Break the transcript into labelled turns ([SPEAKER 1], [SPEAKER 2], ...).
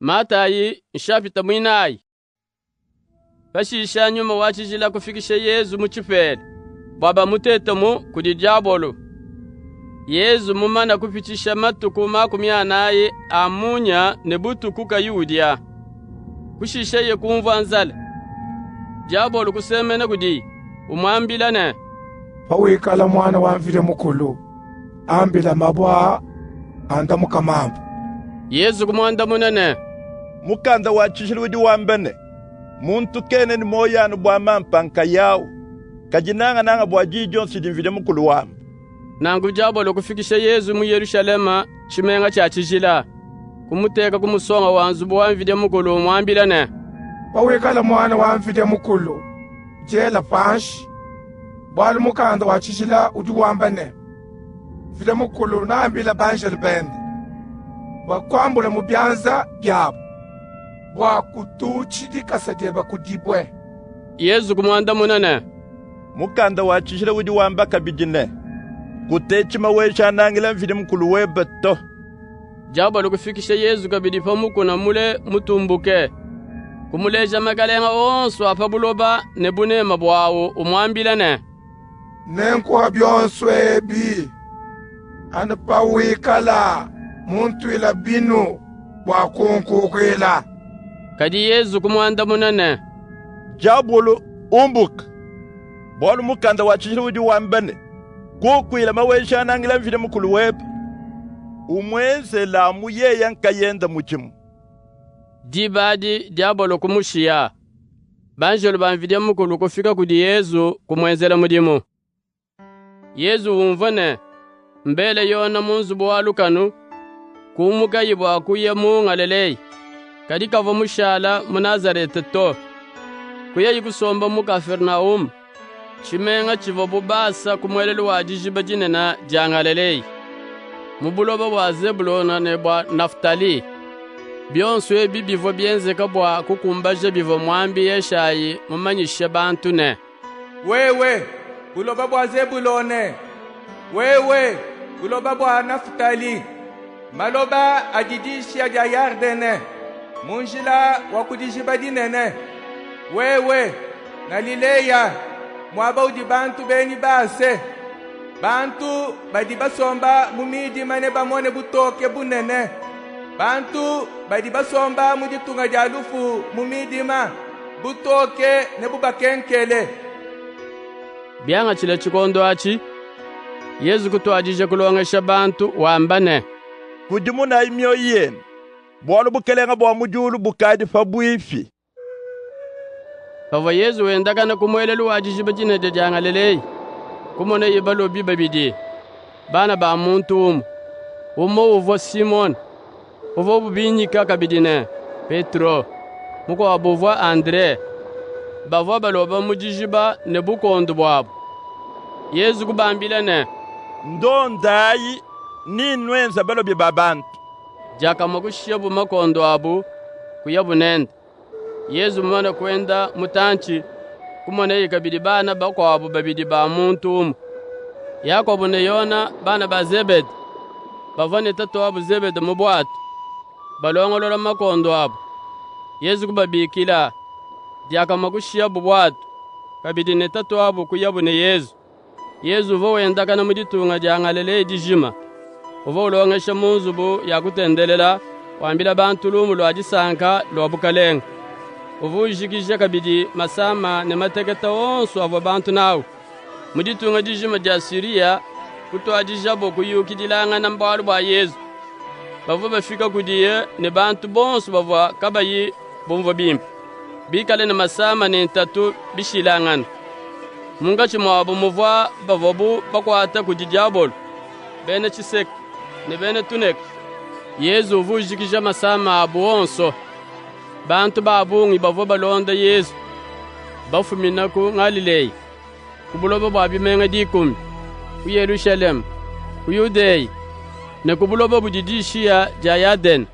[SPEAKER 1] Matayi nshapita muinayi. Pashisha nyuma wa tshijila kufikisha Yezu mu tshipela bua bamutetemu kudi diabolo. Yezu mumana kupitshisha matuku 40 a munya ne butuku kayi udia. Kushisheye kumvua nzala. Diabolo kusemena kudiye, umuambila ne,
[SPEAKER 2] Pawikala muana wa Mvidi Mukulu, ambila mabue aa andamuke mampa.
[SPEAKER 1] Yezu kumuandamuna ne,
[SPEAKER 3] Mukanda wa tshijila udi wamba ne, muntu kena ne muoyo anu bua mampa nkayawu, kadi nangananga bua diyi dionso didi Mvidi Mukulu wamba.
[SPEAKER 1] Nanku diabolo kufikisha Yezu mu Yelushalema, tshimenga tshia tshijila, kumuteka ku musonga wa nzubu wa Mvidi Mukulu, umuambila ne,
[SPEAKER 2] Pawikala muana wa Mvidi Mukulu, diela panshi, bualu mukanda wa tshijila udi wamba ne, Mvidi Mukulu neambile banjelu bende, bakuambule mu bianza biabu, bua kututshi dikasa diebe ku dibue.
[SPEAKER 1] Yezu kumuandamuna ne,
[SPEAKER 3] Mukanda wa tshijila udi wamba kabidi ne, kutetshi Maweja-Nangila Mvidi Mukulu webe to.
[SPEAKER 1] Diabolo kufikisha Yezu kabidi pa mukuna mule mutumbuke, kumuleja makalenga onsu a pa buloba ne buneme buawu, umuambila ne,
[SPEAKER 2] Nenkuhe bionso ebi, anu pawikala muntuile binu bua kunkukuila.
[SPEAKER 1] Kadi Yezu kumuandamuna ne,
[SPEAKER 3] Diabolo, umbuka! Bualu mukanda wa tshijila udi wamba ne, kukuila Maweja-Nangila Mvidi Mukulu webe, umuenzela amu yeye nkayende mudimu.
[SPEAKER 1] Diba adi diabolo kumushiya. Banjelu ba Mvidi Mukulu kufika kudi Yezu kumuenzela mudimu. Yezu umvua ne, mbele Yone mu nzubu wa lukanu, kumukaye bua kuya mu Ngalileya. Kadi kavua mushala mu Nazarete to. Kuyaye kusomba mu Kapernaume, tshimenga tshivuabu basa ku muelelu wa dijiba dinene dia Ngalileya, mu buloba bua Zebulone ne bua Naftali. Bionso ebi bivua bienzeka bua kukumbaja bivua muambi Yeshayi mumanyishe bantu ne,
[SPEAKER 4] Wewe, buloba bua Zebulone, wewe, buloba bua Naftali, maloba adi dishiya dia Yardene, mu njila wa ku dijiba dinene, wewe, Ngalileya, muaba udi bantu benyi base, bantu badi basomba mu midima nebamone butoke bunene. Bantu badi basomba mu ditunga dia lufu mu midima, butoke nebubakenkele.
[SPEAKER 1] Biangatshile tshikondo atshi, Yezu kutuadija kulongesha bantu wamba ne,
[SPEAKER 3] Kudimunayi mioyo yenu, bualu bukelenge bua mu diulu bukadi pabuipi.
[SPEAKER 1] Pavua Yezu wendakana ku muelelu wa dijiba dinene dia Ngalileya, kumonaye balobi babidi, bana ba muntu umue. Umue uvua Simone, uvuabu binyika kabidi ne, Petro, mukuabu uvua Andre. Bavua baloba mu dijiba ne bukondu buabu. Yezu kubambila ne,
[SPEAKER 3] Ndondayi, nennuenze balobi ba bantu.
[SPEAKER 1] Diakamue kushiyabu makondu abu, kuyabu nende. Yezu mumane kuenda mutantshi, kumonaye kabidi bana bakuabu babidi ba muntu umue, Yakobo ne Yone bana ba Zebede. Bavua ne tatuabu Zebede mu buatu, balongolola makondu abu. Yezu kubabikila. Diakamue kushiyabu buatu, kabidi ne tatuabu kuyabu ne Yezu. Yezu uvua wendakana mu ditunga dia Ngalileya dijima. Uvua ulongesha mu nzubu ya kutendelela, wambila bantu lumu lua disanka lua Bukalenga. Uvua ujikija kabidi masama ne mateketa onsu avua bantu nawu. Mu ditunga dijima dia Siriya kutuadijabu kuyukidilangana bualu bua Yezu. Bavua bafika kudiye ne bantu bonsu bavua kabayi bumvua bimpe, bikale ne masama ne ntatu bishilangane. Munkatshi muabu muvua bavuabu bakuata kudi diabolo, bena tshiseka ne bena tuneke. Yezu uvua ujikija masama abu onso. Bantu ba bungi bavua balonda Yezu, bafumina ku Ngalileya, ku buloba bua bimenga 10, ku Yelushalema, ku Yudeya ne ku buloba budi dishiya dia Yadene.